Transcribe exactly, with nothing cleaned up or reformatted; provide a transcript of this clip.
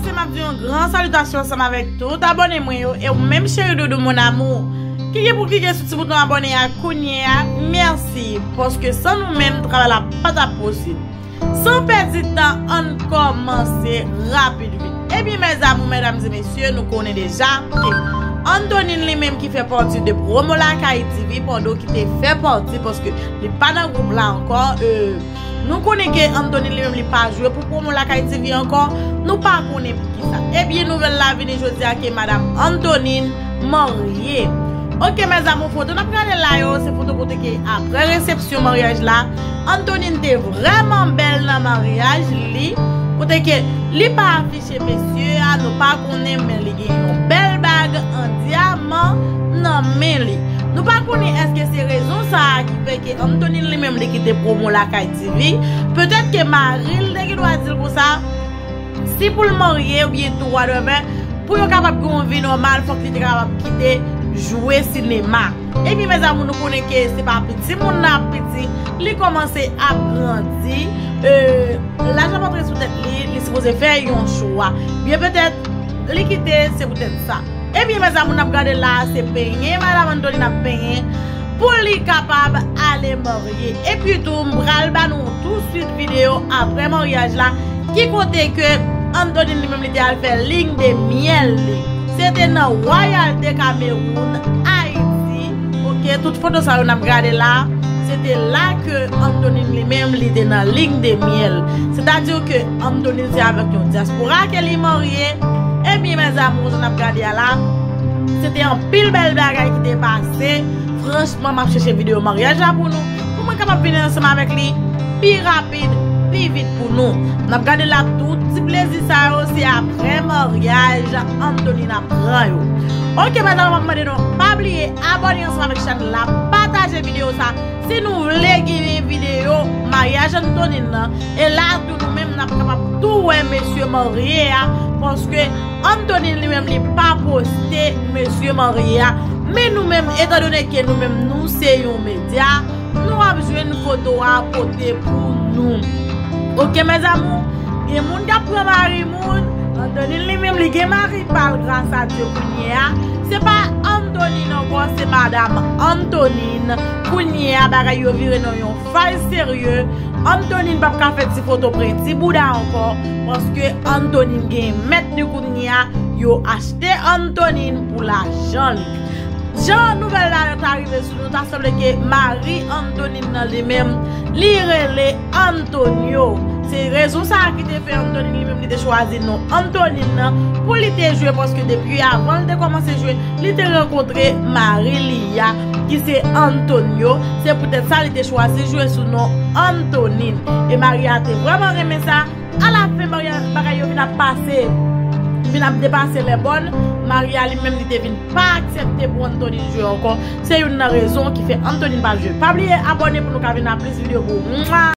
M ap di yon gran salitasyon ansanm avèk tout abòne mwen yo, e ou menm cheri doudou mon amour ki gen pou klike sou ti bouton abòne a kounye a, mèsi, paske san nou menm travay la pa t ap posib. San pèdi tan, ann kòmanse rapid vit. Ebyen mes amours, medam e mesye, nou konnen deja ke Antonine li menm ki fè pati de Promo Lakay T V, Pando ki te fè pati, paske li pa nan gwoup la ankò, euh, nou konnen ke Antonine li menm li pa jwe pou Promo Lakay T V ankò, nou pa konnen poukisa. Ebyen nouvèl la vini jodi a ke madam Antonine marye. Ok mes amours, foto n ap gade la yo, se foto kote ke apre resepsyon maryaj la, Antonine te vrèman bèl nan maryaj li, kote ke li pa afiche mesye a, nou pa konnen, men li gen yon bèl bag an dyaman nan men li. Nou pa konnen èske se rezon sa a ki fè ke Antonine li menm li kite Promo Lakay T V. Petèt ke mari l te gen dwa di l konsa, si pou l marye oubyen tou whatever, pou yo kapab gen yon vi nòmal, fòk li te kapab kite jwe sinema. Ebyen mes amours, nou konnen ke se pa piti moun nan ap piti, li kòmanse ap grandi, euh, laj ap antre sou tèt li, li sipoze fè yon chwa. Byen petèt, li kite, se poutèt sa. Ebyen mes amours, n ap gade la, se penyen madam Antonine ap penyen pou li kapab ale marye. Epi tou, m pral ba nou tou swit videyo apre maryaj la, ki kote ke Antonine li menm li te al fè ligne de miel li. Se te nan Royal Decameroun, Ayiti. Ok, tout foto sa yo n ap gade la, se te la ke Antonine li menm li te nan ligne de miel. Sètadi ke Antonine se avèk yon dyaspora ke li marye. Ebyen mes amours, jan n ap gade a la, se te anpil bèl bagay ki te pase. Franchman, m ap chèche videyo maryaj la pou nou, pou mwen kapab vini ansanm avèk li pi rapid, pi vit pou nou. N ap gade la, tout ti plezi sa yo, se apre maryaj Antonine ap pran yo. Ok mes amours, m ap mande nou pa bliye abòne ansanm avèk chanèl la, pataje videyo sa. Si nou vle gen videyo maryaj Antonine nan, e la tou nou menm n ap kapab tou wè mesye marye a, paske Antonine li menm li pa poste mesye marye a. Men nou menm, etandone ke nou menm nou se yon medya, nou ap jwenn foto a pote pou nou. Ok mes amours, gen moun k ap pran mari moun, Antonine li menm li gen mari pa l, gras a Dye, kounye a se pa Antonine ankò, se madam Antonine. Kounye a bagay yo vire nan yon faz serye. Antonine p ap ka fè ti foto plen ti bouda ankò, paske Antonine gen mèt li kounye a, yo achte Antonine pou lajan li. Jan nouvèl la yo ta rive sou nou, ta sanble ke mari Antonine nan li menm, li rele Antonio. Se rezon sa a ki te fè Antonine li menm li te chwazi non Antonine nan pou li te jwe, paske depi avan l te kòmanse jwe, li te rankontre mari li a, ki se Antonio. Se poutèt sa li te chwazi jwe sou non Antonine. E mari a te vrèman renmen sa. Alafen, bagay, bagay yo vin ap pase, vin ap depase lèbòn. Mari a li menm li te vin pa aksepte pou Antonine jwe ankò. Se youn nan rezon ki fè Antonine pa jwe. Pa bliye abòne pou nou ka vin a plis videyo pou ou. Mwa!